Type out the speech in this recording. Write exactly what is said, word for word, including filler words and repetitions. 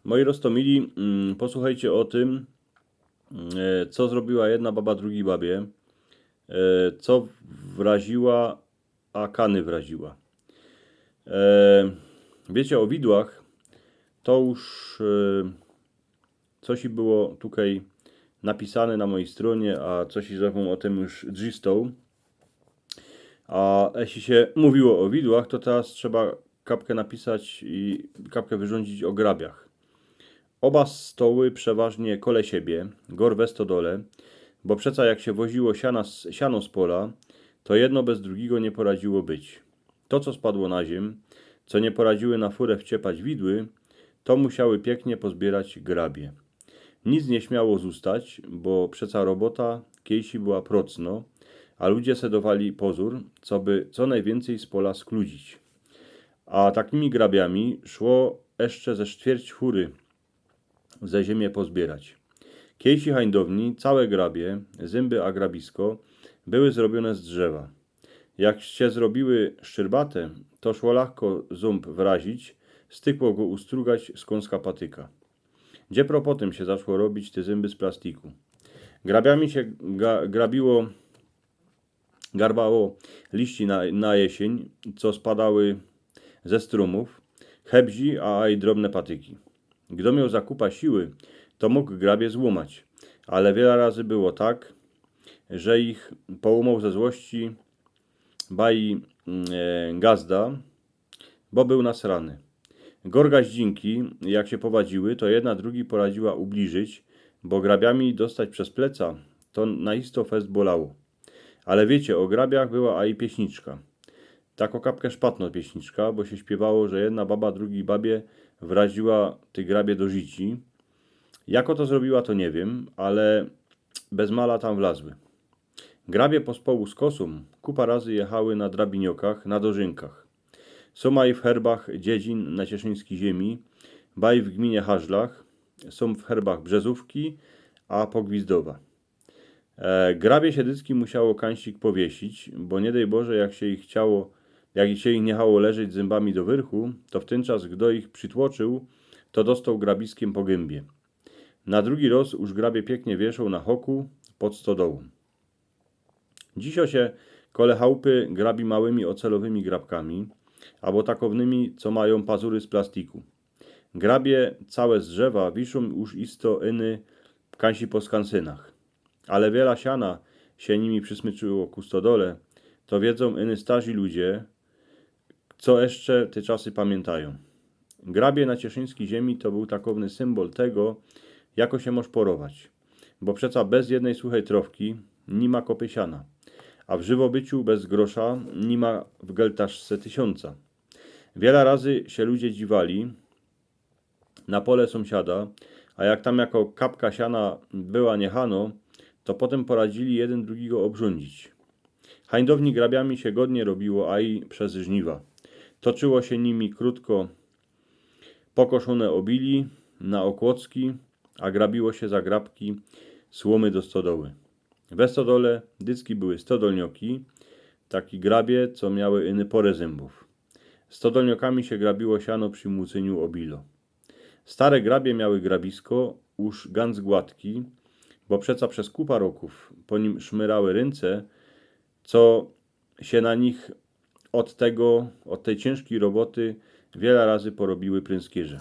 Moi roztomili, mm, posłuchejcie ô tym, mm, e, co zrobiła jedna baba drugij babie, e, co wraziła, a kany wraziła. E, wiycie, ô widłach to już, e, coś i było tukej napisane na mojij stronie, a coś i zresztōm ô tym już drzistōm. A jeśli sie mówiło ô widłach, to teroz trzeba kapkã napisać i kapkã wyrządzić ô grabiach. Ôba stoły przeważnie kole siebie, gor we stodole, bo przeca jak sie woziło siana z, siano z pola, to jedno bez drugigo niy poradziło być. To, co spadło na ziymiã, co niy poradziły na furã wciepać widły, to musiały piyknie pozbiyrać grabie. Nic niy śmiało zōstać, bo przeca robota kiejsi była procno, a ludzie se dowali pozōr, coby co nojwiyncyj z pola skludzić. A takimi grabiami szło jeszcze ze sztwierć fury ze ziymie pozbiyrać. Kiejsi hańdowni, cołke grabie, zymby a grabisko były zrobiōne z drzewa. Jak sie zrobiły sztyrbate, to szło lachko zōmb wyrazić, stykło go ustrugać z kōnska patyka. Dziepro potym sie zaczło robić te zymby z plastiku. Grabiami sie ga, grabiło, garbało liści na, na jesyń, co spadały ze strōmōw, hebzi, a i drobne patyki. Gdo mioł za kupa siły, to mōg grabie złōmać, ale wiela razy było tak, że ich połōmoł ze złości baj, mm, e, gazda, bo bōł nasrany. Gorga ździnki, jak sie powadziły, to jedna drugij poradziła ubliżyć, bo grabiami dostać bez pleca, to na isto fest bolało. Ale wiycie, ô grabiach była aj pieśniczka. Tako kapkã szpatno pieśniczka, bo sie śpiywało, że jedna baba drugij babie wraziła te grabie do życi. Jako to zrobiła, to niy wiym, ale bez mala tam wlazły. Grabie pospołu z kosōm kupa razy jechały na drabiniokach na dożynkach. Sōm aj w herbach dziedzin na cieszyńskij ziymi, baj w gminie Harzlach, sōm w herbach Brzozowki, a Pogwizdowa. E, grabie sie dycki musiało kańsik powiesić, bo niy dej Boże, jak sie ich chciało, jak sie ich niechało leżyć zymbami do wyrchu, to w tyn czas, gdo ich przitłoczył, to dostoł grabiskiym po gębie. Na drugi roz już grabie piyknie wieszoł na hoku pod stodołōm. Dzisiŏ sie kole chałpy grabi małymi ocelowymi grabkami, abo takownymi, co majōm pazury z plastiku. Grabie cołke z drzewa wiszōm już isto iny kańsi po skansynach. Ale wiela siana sie nimi przysmyczyło ku stodole, to wiedzōm iny starzi ludzie, co jeszcze te czasy pamiyntajōm. Grabie na cieszyńskij ziymi to bōł takowny symbol tego, jako sie mosz porować. Bo przeca bez jednej suchej trofki ni ma kopy siana, a w żywobyciu bez grosza ni ma w geltaszce tysiōnca. Wiela razy sie ludzie dziwali na pole sōmsiada, a jak tam jako kapka siana była niechano, to potym poradzili jedyn drugigo ôbrządzić. Hańdowni grabiami sie godnie robiło aj bez żniwa. Toczyło sie nimi krōtko pokoszōne ôbili na ôkłocki, a grabiło sie za grabki słōmy do stodoły. We stodole dycki były stodolnioki, taki grabie, co miały iny porã zymbōw. Stodolniokami sie grabiło siano przi młōcyniu ôbilo. Stare grabie miały grabisko już ganc gładki, bo przeca bez kupa rokōw po nim szmyrały rynce, co sie na nich ôd tego, ôd tyj ciynżkij roboty wiela razy porobiły prynskierze.